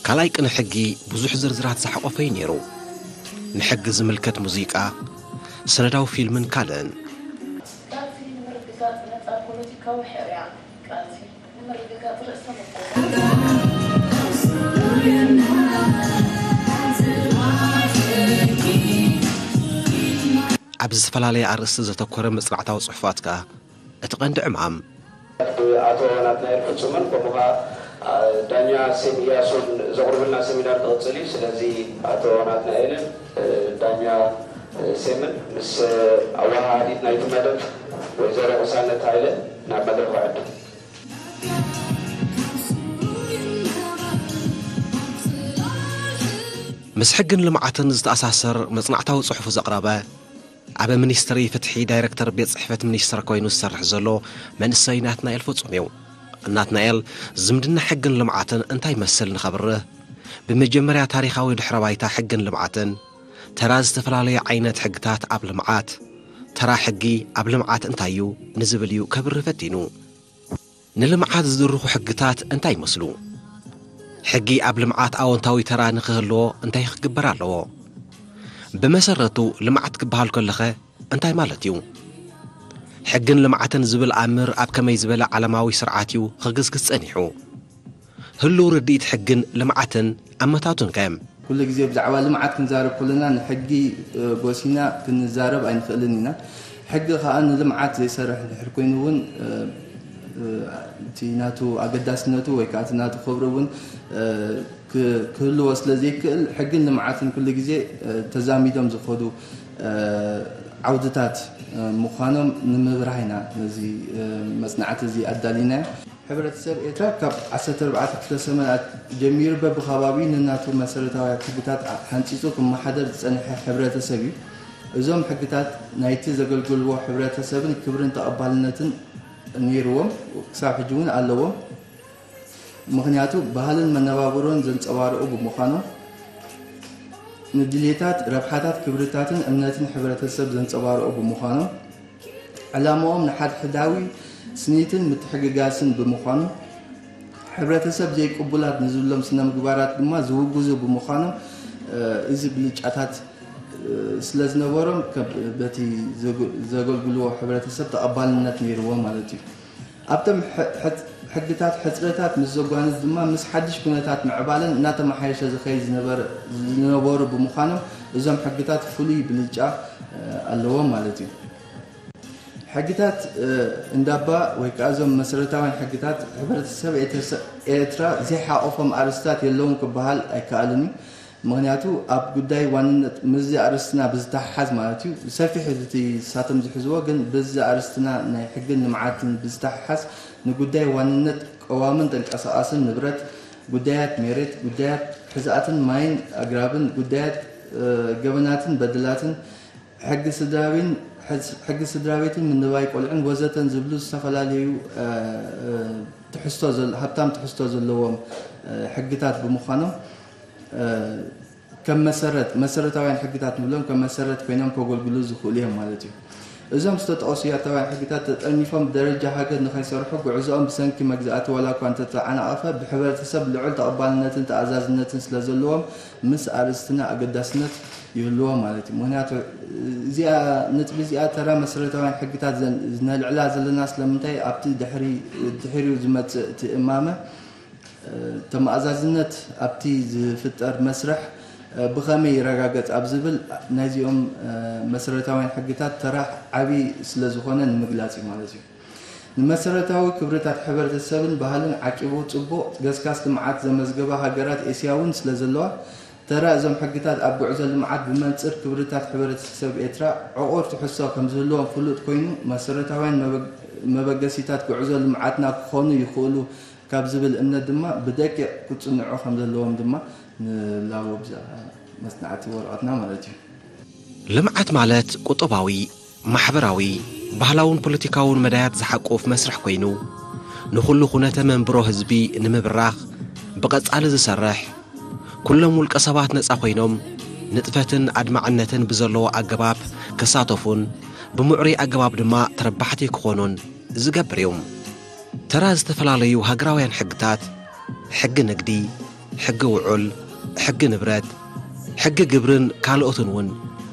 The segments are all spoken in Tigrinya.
ካልኣይ ቅነ ሕጊ ብዙሕ ዝርዝራት ዝሓቖፈ እዩ ነይሩ። ንሕጊ ዝምልከት ሙዚቃ፣ ሰነዳዊ ፊልምን ካልእን። ቃልሲ ንምርግጋጽ ነጻ ፖለቲካዊ ሕርያ፣ ቃልሲ ንምርግጋጽ ርእሰ ምቁጽጻር። ኣብ ዝተፈላለየ ኣርእስቲ ዘተኮረ መጽናዕታዊ ጽሑፋት ከኣ እቲ ቀንዲ ዕማም። ኣቶ ናትናኤል ፍጹምን ከምኡ ኸዓ ዳኛ ሴም ኢያሱን ዘቕርቡልና ሰሚናር ክቕጽል እዩ። ስለዚ ኣቶ ናትናኤልን ዳኛ ሴምን ምስ ኣወሃሃዲት ናይቲ መደብ ወይዘሮ ቅሳነት ሃይለ ናብ መድረኽ እዕድም። ምስ ሕግን ልምዓትን ዝተኣሳሰር መጽናዕታዊ ጽሑፉ ዘቕረበ፣ ኣብ ሚኒስትሪ ፍትሒ ዳይረክተር ቤት ጽሕፈት ሚኒስተር ኮይኑ ዝሰርሕ ዘሎ መንእሰይ ናትናኤል ፍጹም እዩ። ናትናኤል ዝምድና ሕግን ልምዓትን እንታይ ይመስል ንኸብርህ፣ ብመጀመርያ ታሪኻዊ ድሕረ ባይታ ሕግን ልምዓትን፣ ተራ ዝተፈላለዩ ዓይነት ሕግታት ኣብ ልምዓት፣ ተራ ሕጊ ኣብ ልምዓት እንታይ እዩ ንዝብል እዩ ከብርህ ፈቲኑ። ንልምዓት ዝድርኹ ሕግታት እንታይ ይመስሉ? ሕጊ ኣብ ልምዓት ኣወንታዊ ተራ ንኽህልዎ እንታይ ክግበር ኣለዎ? ብመሰረቱ ልምዓት ክበሃል ከለኸ እንታይ ማለት እዩ? ሕግን ልምዓትን ዝብል ኣምር ኣብ ከመይ ዝበለ ዓለማዊ ስርዓት እዩ ክግዝግዝ ጸኒሑ? ህሉው ርድኢት ሕግን ልምዓትን ኣመታቱን ከ? ኩሉ ግዜ ብዛዕባ ልምዓት ክንዛረብ ከለና ንሕጊ ጎሲና ክንዛረብ ኣይንኽእልን ኢና። ሕጊ ኸኣ ንልምዓት ዘይሰርሕ እንድሕር ኮይኑ እውን እቲ ናቱ ኣገዳስነቱ ወይ ከዓ እቲ ናቱ ክብሪ እውን ክህልዎ ስለ ዘይክእል ሕግን ልምዓትን ኩሉ ግዜ ተዛሚዶም ዝኸዱ ዓውድታት ምዃኖም ንምብራህ ኢና ነዚ መፅናዕቲ እዚ ኣዳሊናዮ። ሕብረተሰብ ኤርትራ ካብ ዓሰርተ ኣርባዕተ ክፍለ ሰመናት ጀሚሩ በብኸባቢኡ ነናቱ መሰረታውያን ሕግታት ሓንጺጹ ክመሓደር ዝጸንሐ ሕብረተሰብ እዩ። እዞም ሕግታት ናይቲ ዘገልግልዎ ሕብረተሰብን ክብርን ተቐባልነትን ነይርዎም፣ ክሳብ ሕጂ እውን ኣለዎም። ምኽንያቱ ባህልን መነባብሮን ዘንጸባርቑ ብምዃኖም፣ ንድልየታት፣ ረብሓታት፣ ክብርታትን እምነትን ሕብረተሰብ ዘንጸባርቑ ብምዃኖም፣ ዕላማኦም ንሓድሕዳዊ ስኒትን ምትሕግጋዝን ብምዃኑ፣ ሕብረተሰብ ዘይቅቡላት ንዝብሎም ስነ ምግባራት ድማ ዝውግዙ ብምዃኖም፣ እዚ ብልጫታት ስለ ዝነበሮም በቲ ዘገልግልዎ ሕብረተሰብ ተቐባልነት ነይርዎ ማለት እዩ። ኣብቶም ሕግታት ሕፅረታት ምስ ዘጓንፍ ድማ ምስ ሓድሽ ኩነታት ምዕባለን እናተመሓየሸ ዝኸይድ ዝነበሩ ብምዃኖም እዞም ሕግታት ፍሉይ ብልጫ ኣለዎም ማለት እዩ። ሕግታት እንዳባ ወይ ከዓ እዞም መሰረታውያን ሕግታት ሕብረተሰብ ኤርትራ ዘይሓቆፎም ኣርእስታት የለውን ክበሃል ኣይከኣልን እዩ። ምኽንያቱ ኣብ ጉዳይ ዋንነት ምስዚ ኣርእስትና ብዝተሓሓዝ ማለት እዩ ሰፊሕ እቲ ሳቶም ዝሕዝዎ ግን ብዚ ኣርእስትና ናይ ሕግን ልምዓትን ብዝተሓሓዝ ንጉዳይ ዋንነት ቀዋምን ተንቀሳቓስን ንብረት፣ ጉዳያት ሜሬት፣ ጉዳያት ሕዛእትን ማይን ኣግራብን፣ ጉዳያት ገበናትን በደላትን ሕጊ ስድራቤን ሕጊ ስድራቤትን ምንባይ ቆልዕን ወዘተን ዝብሉ ዝተፈላለዩ ትሕዝቶ ሃብታም ትሕዝቶ ዘለዎም ሕግታት ብምዃኖም ከም መሰረት መሰረታውያን ሕግታት ንብሎም ከም መሰረት ኮይኖም ከገልግሉ ዝኽእሉ እዮም ማለት እዩ። እዞም ዝተጠቐሱ ያታውያን ሕግታት ተጠርኒፎም ብደረጃ ሃገር ንኸይሰርሑ ጉዕዞኦም ብሰንኪ መግዛእቲ ዋላ እኳ እንተተዓናቐፈ ብሕብረተሰብ ልዑል ተቐባልነትን ተኣዛዝነትን ስለዘለዎም ምስ ኣርእስትና ኣገዳስነት ይህልዎ ማለት እዩ። ምኽንያቱ እዚኣ ነጥቢ እዚኣ ተራ መሰረታውያን ሕግታት ነልዕላ ዘለና ስለምንታይ ኣብቲ ድሕሪኡ ዝመፅእ እቲ እማመ ተመኣዛዝነት ኣብቲ ዝፍጠር መስርሕ ብኸመይ ይረጋገጽ ኣብ ዝብል ናይዚኦም መሰረታውያን ሕግታት ተራ ዓቢ ስለ ዝኾነ ንምግላጽ እዩ ማለት እዩ። ንመሰረታዊ ክብርታት ሕብረተሰብን ባህልን ዓቂቡ ጽቡቕ ገስጋስ ልምዓት ዘመዝገባ ሃገራት ኤስያ እውን ስለ ዘለዋ ተራ እዞም ሕግታት ኣብ ጉዕዞ ልምዓት ብመንጽር ክብርታት ሕብረተሰብ ኤርትራ ዕቑር ትሕዝቶ ከምዝህልዎም ፍሉጥ ኮይኑ መሰረታውያን መበገሲታት ጉዕዞ ልምዓትና ክኾኑ ይኽእሉ ካብ ዝብል እምነት ድማ ብደቂቕ ክጽንዑ ከም ዘለዎም ድማ ንላቦ ብዛዕባ መጽናዕቲ ወረቐትና ማለት እዩ። ልምዓት ማለት ቁጠባዊ፣ ማሕበራዊ፣ ባህላውን ፖለቲካውን መዳያት ዝሓቁፍ መስርሕ ኮይኑ ንኹሉ ኩነተ መንብሮ ህዝቢ ንምብራኽ ብቐጻሊ ዝሰርሕ ኩሎም ውልቀ ሰባት ነጻ ኮይኖም ንጥፈትን ኣድማዕነትን ብዘለዎ ኣገባብ ክሳተፉን ብምዕሩይ ኣገባብ ድማ ተረባሕቲ ክኾኑን ዝገብር እዩ። ተራ ዝተፈላለዩ ሃገራውያን ሕግታት፣ ሕጊ ንግዲ፣ ሕጊ ውዑል፣ ሕጊ ንብረት፣ ሕጊ ግብርን ካልኦትን እውን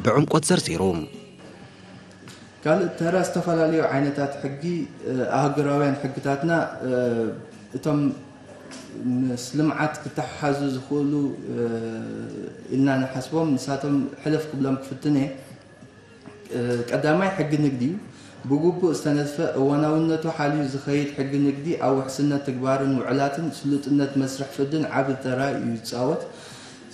ብዕምቆት ዘርዚሩ። ካልእ ተራ ዝተፈላለዩ ዓይነታት ሕጊ ኣህጉራውያን ሕግታትና እቶም ምስ ልምዓት ክተሓሓዙ ዝኽእሉ ኢልና ንሓስቦም ንሳቶም ሕልፍ ክብሎም ክፍትን እየ። ቀዳማይ ሕጊ ንግዲ እዩ። ብግቡእ ዝተነድፈ እዋናውነቱ ሓልዩ ዝኸይድ ሕጊ ንግዲ ኣብ ውሕስነት ትግባርን ውዕላትን ስሉጥነት መስርሕ ፍርድን ዓቢ ተራ እዩ ዝፃወት።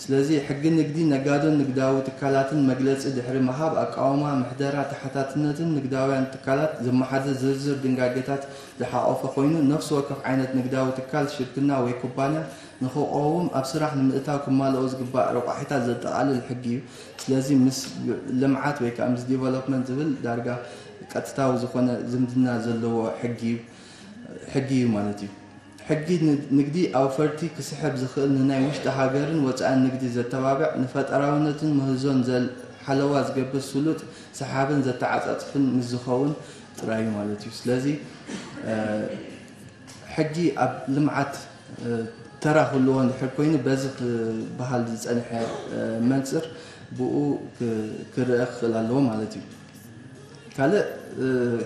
ስለዚ ሕጊ ንግዲ ነጋዶን ንግዳዊ ትካላትን መግለፂ ድሕሪ ምሃብ ኣቃውማ፣ ምሕደራ፣ ተሓታትነትን ንግዳውያን ትካላት ዘመሓድር ዝርዝር ድንጋጌታት ዝሓቖፈ ኮይኑ ነፍሲ ወከፍ ዓይነት ንግዳዊ ትካል፣ ሽርክና ወይ ኩባንያ ንኽቐውም ኣብ ስራሕ ንምእታው ክማልኦ ዝግባእ ረቋሒታት ዘጠቓልል ሕጊ እዩ። ስለዚ ምስ ልምዓት ወይ ከዓ ምስ ዲቨሎፕመንት ዝብል ዳርጋ ቀጥታዊ ዝኾነ ዝምድና ዘለዎ ሕጊ እዩ ማለት እዩ። ሕጊ ንግዲ ኣውፈርቲ ክስሕብ ዝኽእል ንናይ ውሽጢ ሃገርን ወፃእን ንግዲ ዘተባብዕ ንፈጠራውነትን ምህዞን ዘል ሓለዋ ዝገብር ስሉጥ ሰሓብን ዘተዓፃፅፍን ምስ ዝኸውን ጥራይ እዩ ማለት እዩ። ስለዚ ሕጊ ኣብ ልምዓት ተራ ክህልዎ እንድሕር ኮይኑ በዚ ክበሃል ዝፀንሐ መንፅር ብኡ ክረአ ክኽእል ኣለዎ ማለት እዩ። ካልእ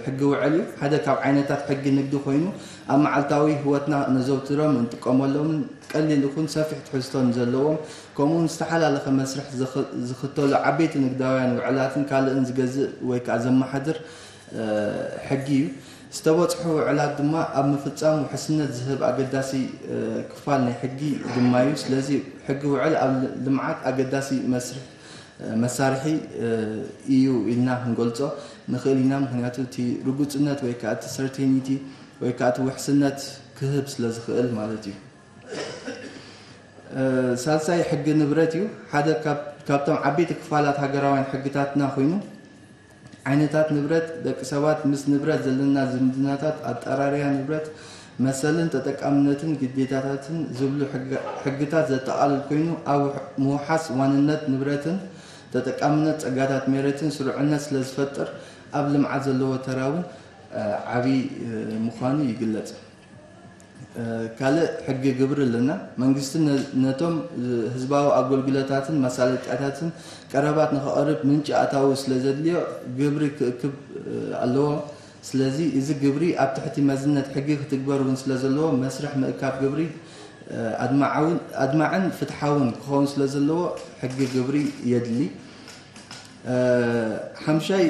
ሕጊ ውዕል እዩ። ሓደ ካብ ዓይነታት ሕጊ ንግዲ ኮይኑ ኣብ መዓልታዊ ህይወትና ነዘውትሮም እንጥቀመሎምን ቀሊል ይኹን ሰፊሕ ትሕዝቶን ዘለዎም ከምኡውን ዝተሓላለኸ መስርሕ ዝኽተሉ ዓበይቲ ንግዳውያን ውዕላትን ካልእን ዝገዝእ ወይ ከዓ ዘመሓድር ሕጊ እዩ። ዝተበፅሑ ውዕላት ድማ ኣብ ምፍፃም ውሕስነት ዝህብ ኣገዳሲ ክፋል ናይ ሕጊ ድማ እዩ። ስለዚ ሕጊ ውዕል ኣብ ልምዓት ኣገዳሲ መስርሕ መሳርሒ እዩ ኢልና ክንገልፆ ንኽእል ኢና። ምክንያቱ እቲ ርጉፅነት ወይ ከዓ እቲ ሰርቴኒቲ ወይ ከዓ እቲ ውሕስነት ክህብ ስለ ዝኽእል ማለት እዩ። ሳልሳይ ሕጊ ንብረት እዩ። ሓደ ካብቶም ዓበይቲ ክፋላት ሃገራውያን ሕግታትና ኮይኑ ዓይነታት ንብረት ደቂ ሰባት ምስ ንብረት ዘለና ዝምድናታት ኣጠራርያ ንብረት መሰልን ተጠቃምነትን ግዴታታትን ዝብሉ ሕግታት ዘጠቓልል ኮይኑ ኣብ ምውሓስ ዋንነት ንብረትን ተጠቃምነት ፀጋታት ሜረትን ስሩዕነት ስለዝፈጥር ኣብ ልምዓት ዘለዎ ተራ እውን ዓብዪ ምዃኑ ይግለፅ። ካልእ ሕጊ ግብሪ ኣለና። መንግስቲ ነቶም ህዝባዊ ኣገልግሎታትን መሳለጥያታትን ቀረባት ንኸቕርብ ምንጪ ኣታዊ ስለዘድልዮ ግብሪ ክእክብ ኣለዎ። ስለዚ እዚ ግብሪ ኣብ ትሕቲ መዝነት ሕጊ ክትግበር እውን ስለዘለዎ መስርሕ ምእካብ ግብሪ ኣድማዕን ፍትሓውን ክኸውን ስለዘለዎ ሕጊ ግብሪ የድሊ። ሓምሻይ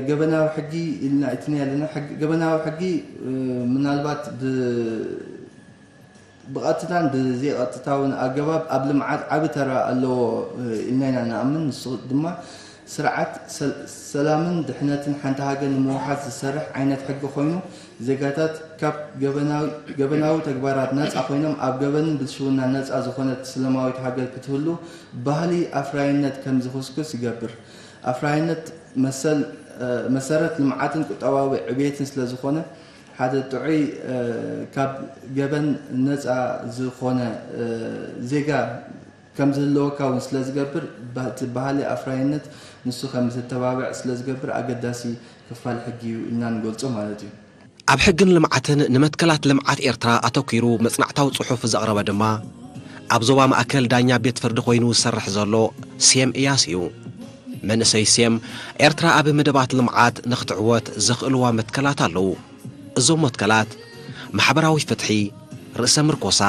ገበናዊ ሕጊ ኢልና እትንያ ኣለና። ገበናዊ ሕጊ ምናልባት ብቐጥታን ብዘይቐጥታውን ኣገባብ ኣብ ልምዓት ዓቢ ተራ ኣለዎ ኢልና ኢና ንኣምን። ንሱ ድማ ስርዓት ሰላምን ድሕነትን ሓንቲ ሃገር ንምውሓስ ዝሰርሕ ዓይነት ሕጊ ኮይኑ ዜጋታት ካብ ገበናዊ ተግባራት ነፃ ኮይኖም ኣብ ገበንን ብልሽውናን ነፃ ዝኾነት ስለማዊት ሃገር ክትህሉ ባህሊ ኣፍራይነት ከም ዝኹስኩስ ይገብር። ኣፍራይነት መሰል መሰረት ልምዓትን ቁጠባዊ ዕብየትን ስለዝኾነ ሓደ ጥዑይ ካብ ገበን ነፃ ዝኾነ ዜጋ ከም ዝህልወካ እውን ስለዝገብር እቲ ባህሊ ኣፍራይነት ንሱ ከም ዝተባብዕ ስለዝገብር ኣገዳሲ ክፋል ሕጊ እዩ ኢልና ንገልፆ ማለት እዩ። ኣብ ሕግን ልምዓትን ንመትከላት ልምዓት ኤርትራ ኣተኲሩ መጽናዕታዊ ጽሑፍ ዘቕረበ ድማ ኣብ ዞባ ማእከል ዳኛ ቤት ፍርዲ ኮይኑ ዝሰርሕ ዘሎ ሴም እያስ እዩ። መንእሰይ ሴም ኤርትራ ኣብ መደባት ልምዓት ንኽትዕወት ዘኽእልዋ መትከላት ኣለዉ። እዞም መትከላት ማሕበራዊ ፍትሒ፣ ርእሰ ምርኮሳ፣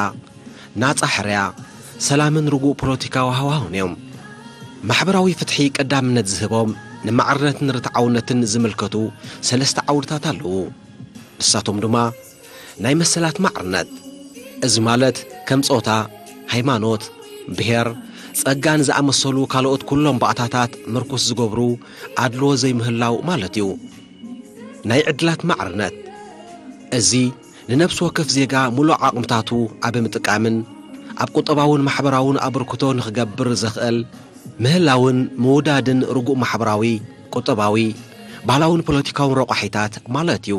ናጻ ሕርያ፣ ሰላምን ርጉእ ፖለቲካዊ ሃዋህውን እዮም። ማሕበራዊ ፍትሒ ቀዳምነት ዝህቦም ንማዕርነትን ርትዓውነትን ዝምልከቱ ሰለስተ ዓውድታት ኣለዉ። ንሳቶም ድማ ናይ መሰላት ማዕርነት፣ እዚ ማለት ከም ጾታ፣ ሃይማኖት፣ ብሄር፣ ጸጋን ዝኣመሰሉ ካልኦት ኩሎም ባእታታት ምርኩስ ዝገብሩ ኣድልዎ ዘይምህላው ማለት እዩ። ናይ ዕድላት ማዕርነት፣ እዚ ንነብሲ ወከፍ ዜጋ ሙሉእ ዓቕምታቱ ኣብ ምጥቃምን ኣብ ቁጠባውን ማሕበራውን ኣበርክቶ ንኽገብር ዘኽእል ምህላውን ምውዳድን ርጉእ ማሕበራዊ፣ ቁጠባዊ፣ ባህላውን ፖለቲካውን ረቋሒታት ማለት እዩ።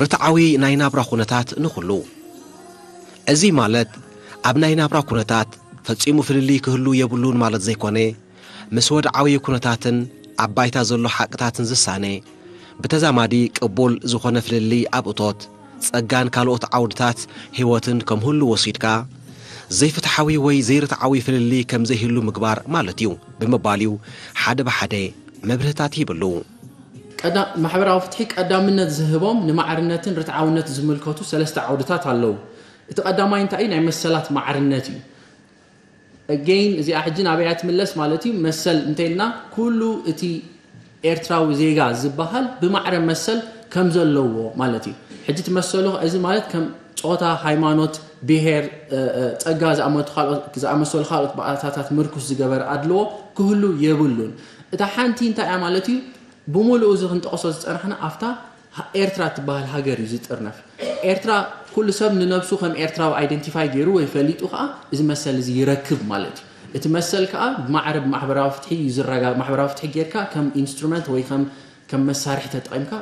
ርትዓዊ ናይ ናብራ ኩነታት ንኹሉ። እዚ ማለት ኣብ ናይ ናብራ ኩነታት ፈጺሙ ፍልልይ ክህሉ የብሉን ማለት ዘይኮነ፣ ምስ ወድዓዊ ኩነታትን ኣብ ባይታ ዘሎ ሓቅታትን ዝሳነ፣ ብተዛማዲ ቅቡል ዝኾነ ፍልልይ ኣብ እቶት፣ ጸጋን ካልኦት ዓውድታት ህይወትን ከም ህሉ ወሲድካ፣ ዘይፍትሓዊ ወይ ዘይርትዓዊ ፍልልይ ከም ዘይህሉ ምግባር ማለት እዩ ብምባል እዩ ሓደ ብሓደ መብርህታት ሂብሉ። ማሕበራዊ ፍትሒ ቀዳምነት ዝህቦም ንማዕርነትን ርትዓውነት ዝምልከቱ ሰለስተ ዓውድታት ኣለዉ። እቲ ቀዳማይ እንታይ እዩ? ናይ መሰላት ማዕርነት እዩ። ኣገይን እዚኣ ሕጂ ናበያ ትምለስ ማለት እዩ። መሰል እንተልና ኩሉ እቲ ኤርትራዊ ዜጋ ዝበሃል ብማዕረ መሰል ከም ዘለዎ ማለት እዩ። ሕጂ ትመሰሉ እዚ ማለት ከም ጾታ፣ ሃይማኖት፣ ብሄር፣ ጸጋ ዝኣመሰሉ ካልኦት ባእታታት ምርኩስ ዝገበረ ኣድልዎ ክህሉ የብሉን። እታ ሓንቲ እንታይ እያ ማለት እዩ? ብምሉኡ እዚ ክንጠቕሶ ዝጸናሕና ኣብታ ኤርትራ ትበሃል ሃገር እዩ ዝጥርነፍ። ኤርትራ ኩሉ ሰብ ንነብሱ ከም ኤርትራዊ ኣይደንቲፋይ ገይሩ ወይ ፈሊጡ ከዓ እዚ መሰል እዚ ይረክብ ማለት እዩ። እቲ መሰል ከዓ ብማዕረ ብማሕበራዊ ፍትሒ እዩ ዝረጋ ማሕበራዊ ፍትሒ ጌርካ ከም ኢንስትሩመንት ወይ ከም ከም መሳርሒ ተጠቒምካ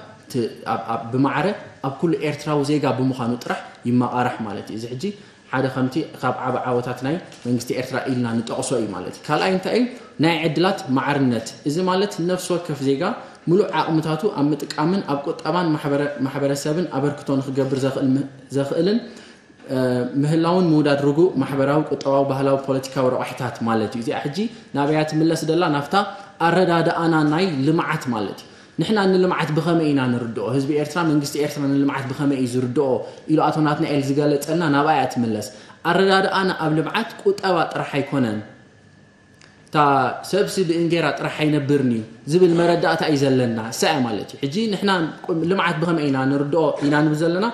ብማዕረ ኣብ ኩሉ ኤርትራዊ ዜጋ ብምዃኑ ጥራሕ ይመቓራሕ ማለት እዩ። እዚ ሕጂ ሓደ ከምቲ ካብ ዓቢ ዓወታት ናይ መንግስቲ ኤርትራ ኢልና ንጠቕሶ እዩ ማለት እዩ። ካልኣይ እንታይ እዩ? ናይ ዕድላት ማዕርነት። እዚ ማለት ነፍሲ ወከፍ ዜጋ ምሉእ ዓቕምታቱ ኣብ ምጥቃምን ኣብ ቁጠባን ማሕበረሰብን ኣበርክቶ ንክገብር ዘኽእልን ምህላውን ምውዳድ ርጉእ ማሕበራዊ፣ ቁጠባዊ፣ ባህላዊ፣ ፖለቲካዊ ረቋሒታት ማለት እዩ። እዚኣ ሕጂ ናበያ ትምለስ ደላ ናፍታ ኣረዳድኣና ናይ ልምዓት ማለት እዩ። ንሕና ንልምዓት ብኸመይ ኢና ንርድኦ? ህዝቢ ኤርትራ፣ መንግስቲ ኤርትራ ንልምዓት ብኸመይ እዩ ዝርድኦ ኢሉ ኣቶ ናትናኤል ዝገለጸልና ናብኣ እያ ትምለስ። ኣረዳድኣና ኣብ ልምዓት ቁጠባ ጥራሕ ኣይኮነን። እታ ሰብሲ ብእንጌራ ጥራሕ ኣይነብርን እዩ ዝብል መረዳእታ እዩ ዘለና። እሳ እያ ማለት እዩ። ሕጂ ንሕና ልምዓት ብኸመይ ኢና ንርድኦ ኢና ንብል ዘለና?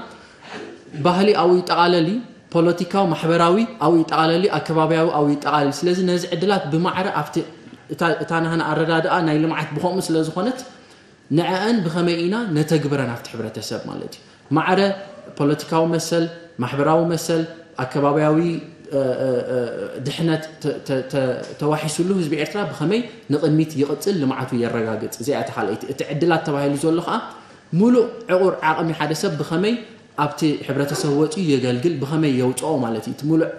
ባህሊ ኣብኡ ይጠቓለል እዩ። ፖለቲካዊ፣ ማሕበራዊ ኣብኡ ይጠቓለል እዩ። ኣከባብያዊ ኣብኡ ይጠቓለል እዩ። ስለዚ ነዚ ዕድላት ብማዕረ ኣብቲ እታ ናህና ኣረዳድኣ ናይ ልምዓት ብኸምኡ ስለ ዝኾነት ንዐኣን ብኸመይ ኢና ነተግብረን ኣብቲ ሕብረተሰብ ማለት እዩ። ማዕረ ፖለቲካዊ መሰል፣ ማሕበራዊ መሰል፣ ኣከባብያዊ ድሕነት ተዋሒስሉ ህዝቢ ኤርትራ ብኸመይ ንቕድሚት ይቕጽል፣ ልምዓቱ የረጋግጽ። እዚኣ እታ ካልኣይቲ። እቲ ዕድላት ተባሂሉ ዘሎ ኸኣ ምሉእ ዕቑር ዓቕሚ ሓደ ሰብ ብኸመይ ኣብቲ ሕብረተሰብ ወጺኡ የገልግል፣ ብኸመይ የውጽኦ ማለት እዩ። እቲ ምሉእ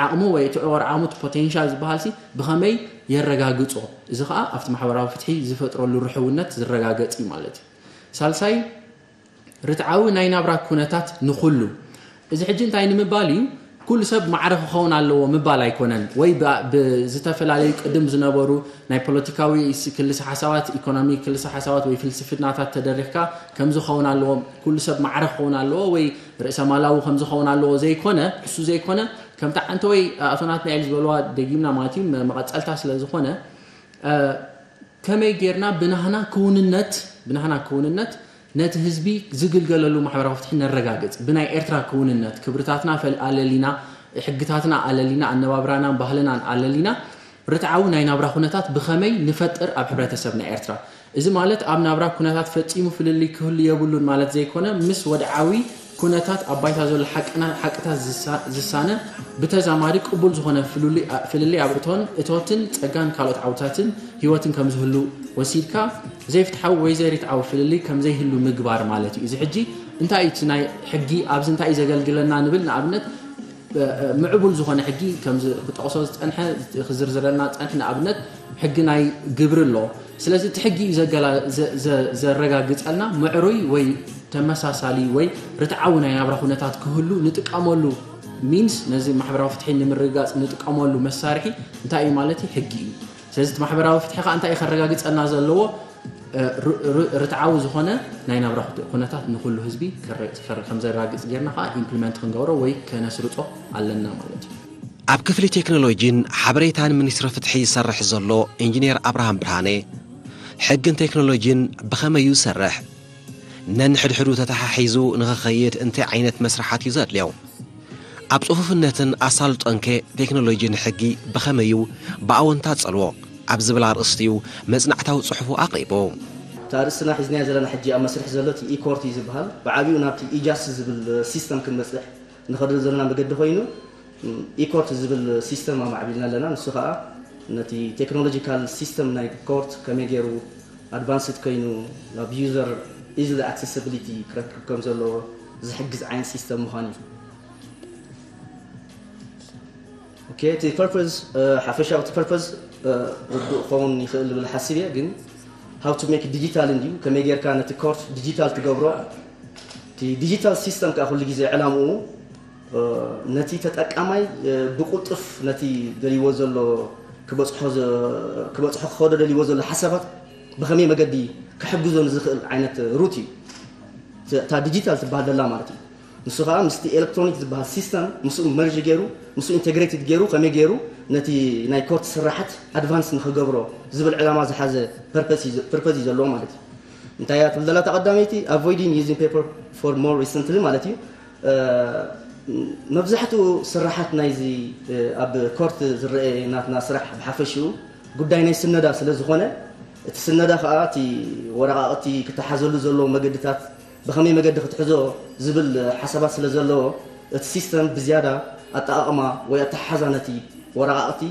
ዓቕሙ ወይ እቲ ዕቑር ዓቕሙ፣ እቲ ፖቴንሻል ዝበሃል ሲ ብኸመይ የረጋግጾ? እዚ ኸኣ ኣብቲ ማሕበራዊ ፍትሒ ዝፈጥረሉ ርሕውነት ዝረጋገጽ እዩ ማለት እዩ። ሳልሳይ፣ ርትዓዊ ናይ ናብራ ኩነታት ንኹሉ። እዚ ሕጂ እንታይ ንምባል እዩ? ኩሉ ሰብ ማዕረ ክኸውን ኣለዎ ምባል ኣይኮነን። ወይ ብዝተፈላለዩ ቅድም ዝነበሩ ናይ ፖለቲካዊ ክልሰ ሓሳባት፣ ኢኮኖሚ ክልሰ ሓሳባት ወይ ፍልስፍናታት ተደሪኽካ ከም ዝኸውን ኣለዎ፣ ኩሉ ሰብ ማዕረ ክኸውን ኣለዎ ወይ ርእሰማላዊ ከም ዝኸውን ኣለዎ ዘይኮነ፣ እሱ ዘይኮነ ከምቲ ዓንተ ወይ ኣቶ ናትናኤል ዝበልዋ ደጊምና ማለት እዩ መቐጸልታ ስለ ዝኾነ ከመይ ጌርና ብናህና ክውንነት ብናህና ክውንነት ነቲ ህዝቢ ዝግልገለሉ ማሕበራዊ ፍትሒ ነረጋግጽ? ብናይ ኤርትራ ክውንነት ክብርታትና ኣለሊና፣ ሕግታትና ኣለሊና፣ ኣነባብራናን ባህልናን ኣለሊና ርትዓዊ ናይ ናብራ ኩነታት ብኸመይ ንፈጥር ኣብ ሕብረተሰብና ኤርትራ? እዚ ማለት ኣብ ናብራ ኩነታት ፈጺሙ ፍልልይ ክህሉ የብሉን ማለት ዘይኮነ፣ ምስ ወድዓዊ ኩነታት ኣብ ባይታ ዘሎ ሓቅታት ዝሳነ ብተዛማዲ ቅቡል ዝኾነ ፍልልይ ኣብ እቶትን ጸጋን ካልኦት ዓውድታትን ህይወትን ከም ዝህሉ ወሲድካ ዘይፍትሓዊ ወይ ዘይርትዓዊ ፍልልይ ከም ዘይህሉ ምግባር ማለት እዩ። እዚ ሕጂ እንታይ እዩ እቲ ናይ ሕጊ ኣብዚ እንታይ እዩ ዘገልግለና ንብል ንኣብነት ምዕቡል ዝኾነ ሕጊ ከምዚ ክጠቕሶ ዝጸንሐ ክዝርዝረልና ዝጸንሐ ንኣብነት ሕጊ ናይ ግብሪ ኣሎ። ስለዚ እቲ ሕጊ እዩ ዘረጋግጸልና ምዕሩይ ወይ ተመሳሳሊ ወይ ርትዓዊ ናይ ናብራ ኩነታት ክህሉ ንጥቀመሉ ሚንስ ነዚ ማሕበራዊ ፍትሒ ንምርግጋጽ ንጥቀመሉ መሳርሒ እንታይ እዩ ማለት እዩ? ሕጊ እዩ። ስለዚ እቲ ማሕበራዊ ፍትሒ ከዓ እንታይ እዩ ከረጋግጸልና ዘለዎ? ርትዓዊ ዝኾነ ናይ ናብራ ኩነታት ንኩሉ ህዝቢ ከም ዘረጋግጽ ጌርና ከዓ ኢምፕሊመንት ክንገብሮ ወይ ከነስርጾ ኣለና ማለት እዩ። ኣብ ክፍሊ ቴክኖሎጂን ሓበሬታን ሚኒስትሪ ፍትሒ ዝሰርሕ ዘሎ ኢንጂነር ኣብርሃም ብርሃነ፣ ሕግን ቴክኖሎጂን ብኸመይ እዩ ዝሰርሕ? ነንሕድሕዱ ተተሓሒዙ ንኽኸይድ እንታይ ዓይነት መስርሓት እዩ ዘድልዮ? ኣብ ጽፉፍነትን ኣሳልጦንከ ቴክኖሎጂ ንሕጊ ብኸመይ እዩ ብኣወንታ ዝጸልዎ? ኣብ ዝብል ኣርእስቲ እዩ መጽናዕታዊ ጽሑፉ ኣቕሪቡ። እታ ኣርእስትና ሒዝናዮ ዘለና ሕጂ ኣብ መስርሕ ዘሎ እቲ ኢኮርት እዩ ዝበሃል። ብዓቢኡ ናብቲ ኢጃስ ዝብል ሲስተም ክንበጽሕ ንኸደሉ ዘለና መገዲ ኮይኑ ኢኮርት ዝብል ሲስተም ኣማዕቢልና ኣለና። ንሱ ከዓ ነቲ ቴክኖሎጂካል ሲስተም ናይ ኮርት ከመይ ገይሩ ኣድቫንስድ ኮይኑ ናብ ዩዘር ኢዝሊ ኣክሰስብሊቲ ክረክብ ከም ዘለዎ ዝሕግዝ ዓይነት ሲስተም ምዃን እዩ። ኦኬ፣ እቲ ፐርፐዝ ሓፈሻዊ እቲ ፐርፐዝ ርዱእ ክኸውን ይኽእል ዝብል ሓሲብ እየ። ግን how to make digital እንድዩ፣ ከመይ ጌርካ ነቲ ኮርት ዲጂታል ትገብሮ። እቲ ዲጂታል ሲስተም ከዓ ኩሉ ግዜ ዕላምኡ ነቲ ተጠቃማይ ብቁልጡፍ ነቲ ደልይዎ ዘሎ ክበፅሖ ክበፅሖ ክኸዶ ደልይዎ ዘሎ ሓሳባት ብኸመይ መገዲ ክሕግዞ ንዝኽእል ዓይነት ሩት እዩ። እታ ዲጂታል ትበሃል ዘላ ማለት እዩ። ንሱ ከዓ ምስቲ ኤሌክትሮኒክ ዝበሃል ሲስተም ምስኡ መርጅ ገይሩ ምስኡ ኢንቴግሬትድ ገይሩ ከመይ ገይሩ ነቲ ናይ ኮርት ስራሓት ኣድቫንስ ንክገብሮ ዝብል ዕላማ ዝሓዘ ፐርፐዝ እዩ ዘለዎ ማለት እዩ። እንታይ እያ ትብል ዘላ እታ ቀዳመይቲ? Avoiding using paper for more recently ማለት እዩ። መብዛሕትኡ ስራሓት ናይዚ ኣብ ኮርት ዝረአ ናትና ስራሕ ብሓፈሽኡ ጉዳይ ናይ ስነዳ ስለ ዝኾነ እቲ ስነዳ ከዓ እቲ ወረቃቅቲ ክተሓዘሉ ዘለዎ መገድታት ብኸመይ መገዲ ክትሕዞ ዝብል ሓሳባት ስለ ዘለዎ እቲ ሲስተም ብዝያዳ ኣጠቃቅማ ወይ ኣተሓሓዛ ነቲ ወረቃቅቲ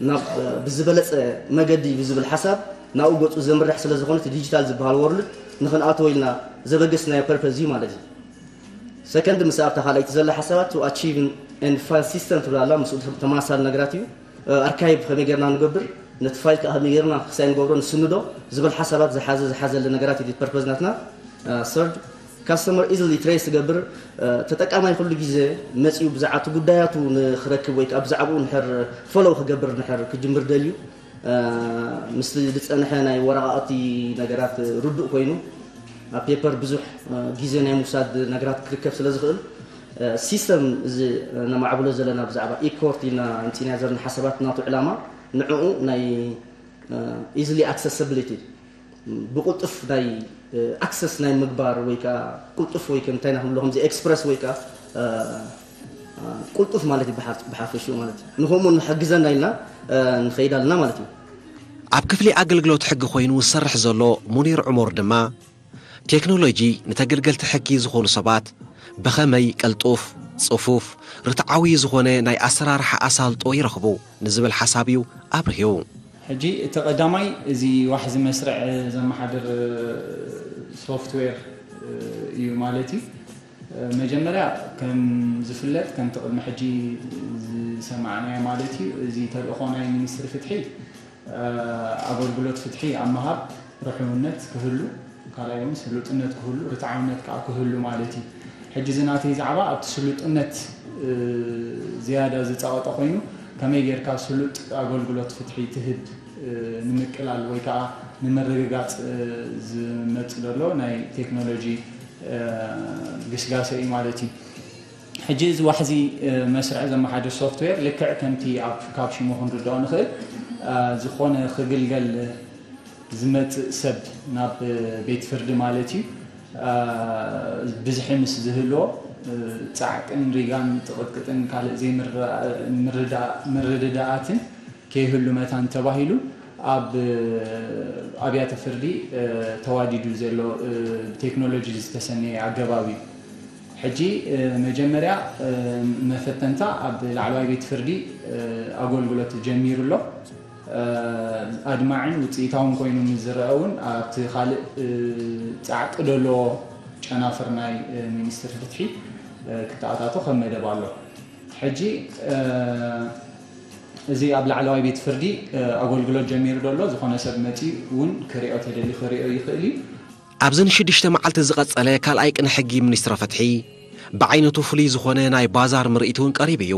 ናብ ብዝበለፀ መገዲ ብዝብል ሓሳብ ናብኡ ገፁ ዘምርሕ ስለ ዝኾነ እቲ ዲጂታል ዝበሃል ወርልድ ንክንኣትዎ ኢልና ዘበገስናዮ ፐርፐዝ እዩ ማለት እዩ። ሰከንድ ምስ ኣብታ ካልኣይቲ ዘላ ሓሳባት to achieve and file system ትብል ኣላ። ምስኡ ተመሳሳሊ ነገራት እዩ። ኣርካይቭ ከመይ ጌርና ንገብር ነቲ ፋይል ከዓ ከመይ ጌርና ክሳይ ንገብሮ ንስንዶ ዝብል ሓሳባት ዝሓዘ ዝሓዘለ ነገራት እዩ ፐርፐዝ ናትና። ሰርድ ካስተመር ኢዝሊ ትሬስ ትገብር ተጠቃማይ ኩሉ ግዜ መፅኡ ብዛዕባ እቲ ጉዳያቱ ንክረክብ ወይ ከዓ ብዛዕባኡ ንሕር ፎሎው ክገብር ንሕር ክጅምር ደልዩ ምስ ዝፀንሐ ናይ ወረቃቅቲ ነገራት ርዱእ ኮይኑ ኣብ ፔፐር ብዙሕ ግዜ ናይ ምውሳድ ነገራት ክርከብ ስለ ዝኽእል ሲስተም እዚ ነማዕብሎ ዘለና ብዛዕባ ኢኮርት ኢልና ኣምፂና ዘለና ሓሳባት ናቱ ዕላማ ንዕኡ ናይ ኢዝሊ ኣክሰስብሊቲ ብቁልጡፍ ናይ ኣክሰስ ናይ ምግባር ወይ ከዓ ቁልጡፍ ወይ ከምታይ ንብሎ ከምዚ ኤክስፕረስ ወይ ከዓ ቁልጡፍ ማለት እዩ ብሓፈሽኡ ማለት እዩ። ንከምኡ ንሕግዘና ኢልና ንኸይድ ኣለና ማለት እዩ። ኣብ ክፍሊ ኣገልግሎት ሕጊ ኮይኑ ዝሰርሕ ዘሎ ሙኒር ዑመር ድማ ቴክኖሎጂ ንተገልገልቲ ሕጊ ዝኾኑ ሰባት ብኸመይ ቅልጡፍ፣ ጽፉፍ፣ ርትዓዊ ዝኾነ ናይ ኣሰራርሓ ኣሳልጦ ይረኽቡ ንዝብል ሓሳብ እዩ ኣብርሂቡ። ሕጂ እቲ ቀዳማይ እዚ ዋሕዚ መስርዕ ዘመሓድር ሶፍትዌር እዩ ማለት እዩ። መጀመርያ ከም ዝፍለጥ ከምቲ ቅድሚ ሕጂ ዝሰማዕናዮ ማለት እዩ እዚ ተልእኾ ናይ ሚኒስትሪ ፍትሒ ኣገልግሎት ፍትሒ ኣብ ምሃብ ርሑውነት ክህሉ ካልኣይ እውን ስሉጥነት ክህሉ ርትዓውነት ከዓ ክህሉ ማለት እዩ። ሕጂ እዚ ናተይ ዛዕባ ኣብቲ ስሉጥነት ዝያዳ ዝፀቐጠ ኮይኑ ከመይ ጌርካ ስሉጥ ኣገልግሎት ፍትሒ ትህብ ንምቅላል ወይ ከዓ ንምርግጋፅ ዝመፅ ዘሎ ናይ ቴክኖሎጂ ግስጋሰ እዩ ማለት እዩ። ሕጂ እዚ ዋሕዚ መስርዕ ዘመሓድር ሶፍትዌር ልክዕ ከምቲ ኣብ ካብ ሽሙ ክንርድኦ ንኽእል ዝኾነ ክግልገል ዝመፅእ ሰብ ናብ ቤት ፍርዲ ማለት እዩ ብዝሒ ምስ ዝህልዎ ፃዕቅን ሪጋን ጥቕጥቅጥን ካልእ ዘይምርድዳኣትን ከይህሉ መታን ተባሂሉ ኣብ ኣብያተ ፍርዲ ተዋዲዱ ዘሎ ብቴክኖሎጂ ዝተሰነየ ኣገባብ እዩ። ሕጂ መጀመርያ መፈተንታ ኣብ ላዕለዋይ ቤት ፍርዲ ኣገልግሎት ጀሚሩ ኣሎ። ኣድማዕን ውፅኢታውን ኮይኑ ምስ ዝረአ እውን ኣብቲ ካልእ ፃዕቂ ደለዎ ጨናፍር ናይ ሚኒስትሪ ፍትሒ ክተኣታቶ ከም መደብ ኣሎ። ሕጂ እዚ ኣብ ላዕለዋይ ቤት ፍርዲ ኣገልግሎት ጀሚሩ ዘሎ ዝኾነ ሰብ መፂኡ እውን ክሪኦ ተደሊ ክሪኦ ይኽእል እዩ። ኣብዚ ንሽዱሽተ መዓልቲ ዝቐጸለ ካልኣይ ቅነ ሕጊ ሚኒስትሪ ፍትሒ ብዓይነቱ ፍሉይ ዝኾነ ናይ ባዛር ምርኢት እውን ቀሪቡ እዩ።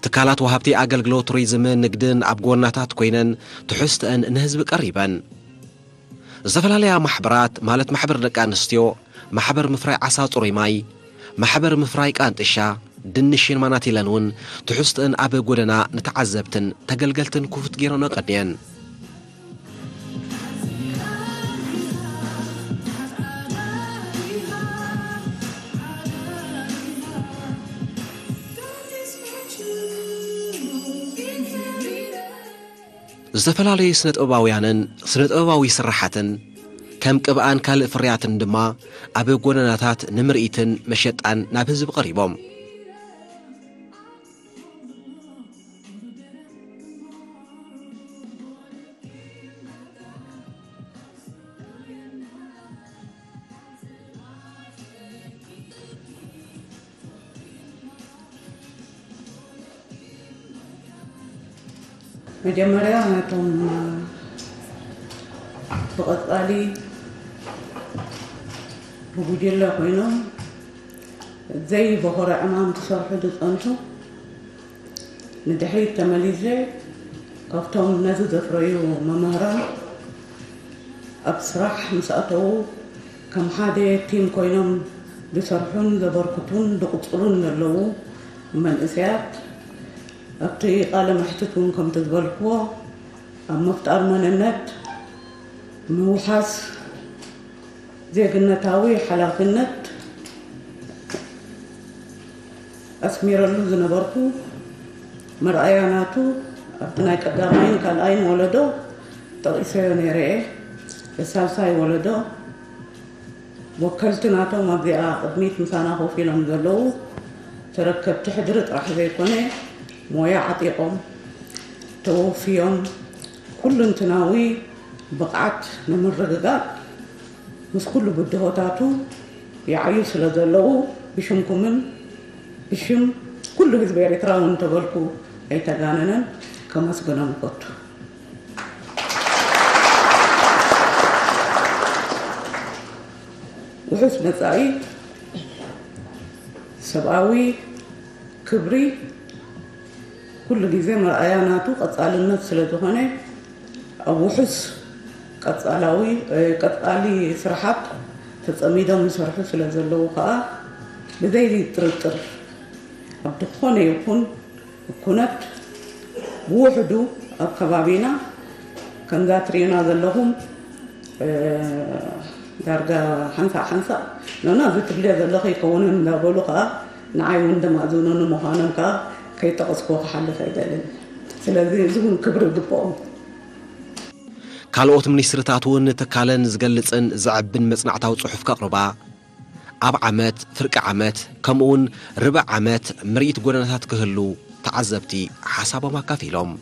ትካላት ወሃብቲ ኣገልግሎት ቱሪዝምን ንግድን ኣብ ጎናታት ኮይነን ትሕዝተአን ንህዝቢ ቀሪበን። ዝተፈላለያ ማሕበራት ማለት ማሕበር ደቂ ኣንስትዮ፣ ማሕበር ምፍራይ ዓሳ ጽሩይ ማይ፣ ማሕበር ምፍራይ ቃንጥሻ፣ ድንሽን ማናቲለን እውን ትሕዝትእን ኣብ ጎደና ንተዓዘብትን ተገልገልትን ክፉት ገይረን ቀንየን። ዝተፈላለዩ ስነ ጥበባውያንን ስነ ጥበባዊ ስራሓትን ከም ቅብኣን ካልእ ፍርያትን ድማ ኣብ ጎደናታት ንምርኢትን መሸጣን ናብ ህዝቢ ቀሪቦም። መጀመርያ ነቶም ብቐጻሊ ብጉጅለ ኮይኖም ዘይበኾረ ዕማም ክሰርሑ ዝጸንሑ፣ ንድሕሪት ተመሊሰ ካብቶም ነዚ ዘፍረዩ መምህራን ኣብ ስራሕ ምስ ኣተዉ ከም ሓደ ቲም ኮይኖም ዝሰርሑን ዘበርክቱን ዝቕጽሉን ዘለዉ መንእሰያት ኣብቲ ቃለ መሕትት እውን ከምቲ ዝበልክዎ ኣብ ምፍጣር መንነት ምውሓስ ዜግነታዊ ሓላፍነት ኣስሚረሉ ዝነበርኩ መርኣያ ናቱ ኣብቲ ናይ ቀዳማይን ካልኣይን ወለዶ ጠቒሰዮ ነይረ እየ። ሳልሳይ ወለዶ ወከልቲ ናቶም ኣብዚኣ ቅድሚት ምሳና ኮፍ ኢሎም ዘለዉ ተረከብቲ ሕድሪ ጥራሕ ዘይኮነ ሞያ ዓጢቖም ተወፍዮም ኩሉንትናዊ ብቕዓት ንምርግጋእ ምስ ኩሉ ብድሆታቱ ይዓዩ ስለ ዘለዉ ብሽምኩምን ብሽም ኩሉ ህዝቢ ኤርትራ እውን ተበልኩ ኣይተጋነነን ከመስግኖም እፈቱ። ውሑስ መጻኢ ሰብኣዊ ክብሪ ኩሉ ግዜ መርኣያ ናቱ ቀጻልነት ስለ ዝኾነ ኣብ ውሑስ ቀጻላዊ ቀጻሊ ስራሓት ተጸሚዶም ይሰርሑ ስለ ዘለዉ ከኣ ብዘይ ጥርጥር ኣብ ዝኾነ ይኹን ኩነት ብውሕዱ ኣብ ከባቢና ከምዛ ትርእዩና ዘለኹም ዳርጋ ሓንሳእ ሓንሳእ ኖና እዚ ትብልዮ ዘለኺ ይከውንን እንዳበሉ ከዓ ንዓይ እውን ደማእዝኖኒ ምዃኖም ከዓ ከይጠቐስኩዎ ክሓልፍ ኣይደልን። ስለዚ እዚ እውን ክብሪ ይግብኦም። ካልኦት ሚኒስትርታት እውን ንትካለን ዝገልጽን ዘዕብን መጽናዕታዊ ጽሑፍ ከቕርባ፣ ኣብ ዓመት፣ ፍርቂ ዓመት፣ ከምኡውን ርብዕ ዓመት ምርኢት ጎደናታት ክህሉ ተዓዘብቲ ሓሳቦም ኣካፊሎም።